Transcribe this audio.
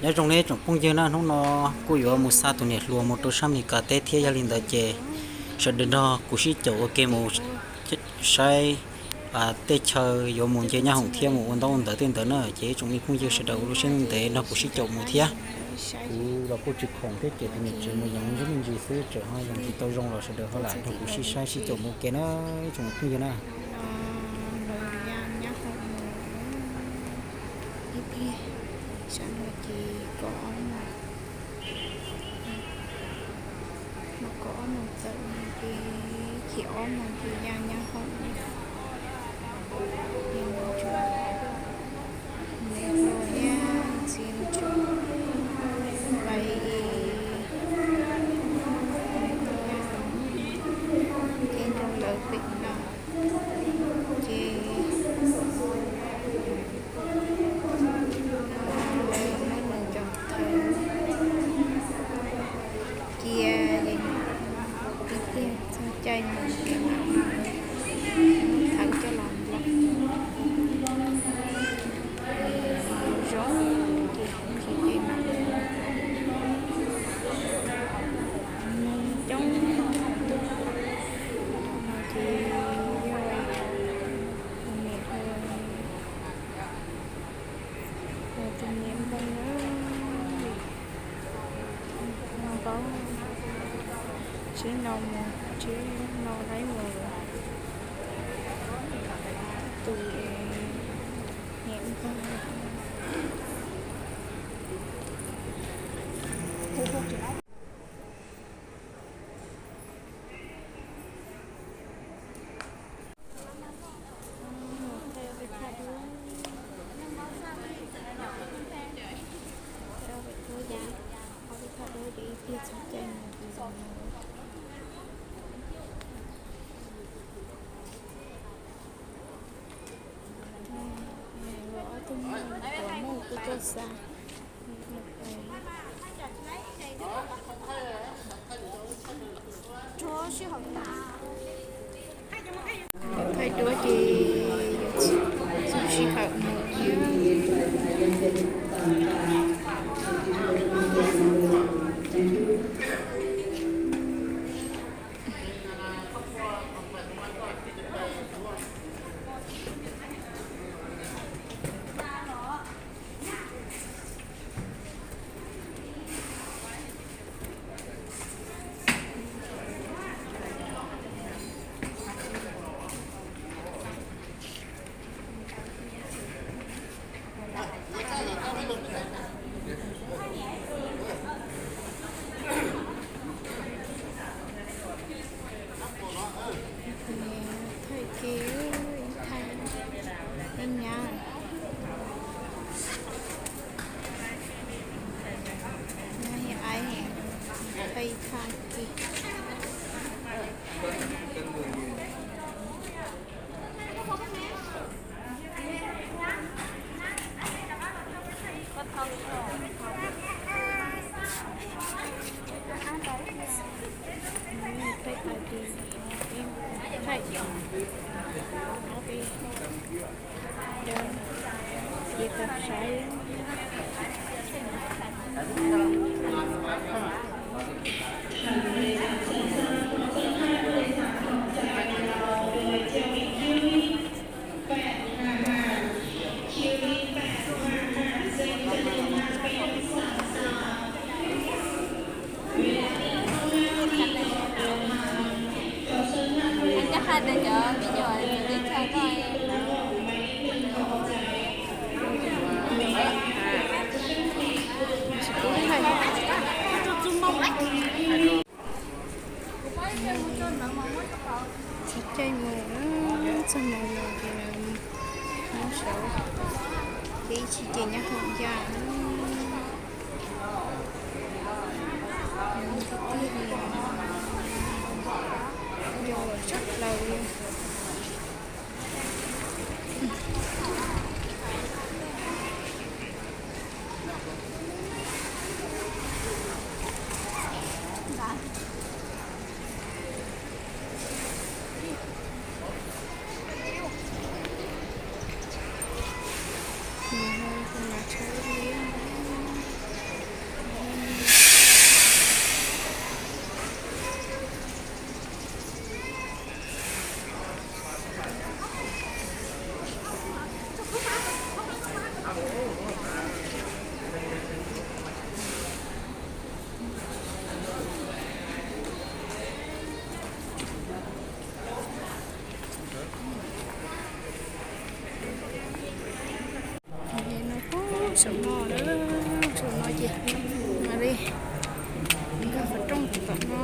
Nyob zoo nej tsoom phooj ywg na, hnub no kuj yuav mus xa tus niam hluas mus rau sab Amelikas teb thiab, yog li ntawd ces sawv daws nrog kuv sib caum ua ke mus saib tej chaw yuav mus nce nyab hoom thiab mus ua ntaub ua ntawv tej ntawd na. Ces ib tsoom me phooj ywg sawv daws ua lub siab ntev nrog kuv sib caum mus thiab. Kuv los kuj tsis khoom thiab ces tus niam tsev mus yees me ntsis xwb, tseem ho yees tsis tau zoo los sawv daws ho lam nrog kuv sib saib sib caum mus ua ke na, ib tsoom me phooj ywg na. Ib pliag, sab no ces kaum ob moos, no kaum ob moos tawm no ces, ces ob moos ces ya nyab hoom, ces mus tsuas, mus tsuas thiab txiv mus tsuas pais, ces rau lawv pem no, ces muab nws cov thawv cia, ces ib pliag txog caij mus ces mam thawv coj los npog. Zoo ces tsis ces mam mus coob no ces yog tus niam hluas, tus niam npog na, npog, tsis no mus, tsis no laib mus, tus niam npog. Muaj tus tuaj xa. Thaij duab ces yuav txog sij hawm mus thiab. Thaij ke, ib thaij, ib nyab, nyab ib aib, thaij ib thaij ke. Thaij tau ces, thaij, ces tau saib. Coj hais tias cov me nyuam teb chaws no. Txog caij mus, txog mus no ces nws nyob saud, ces ib chim ces nyob hauv ncaj. Tiag tiag li, yog tshaj plaws li. Nws ho tus mas tshawb liab. Saum no, saum no ces mam li nkag qhov rooj tom no.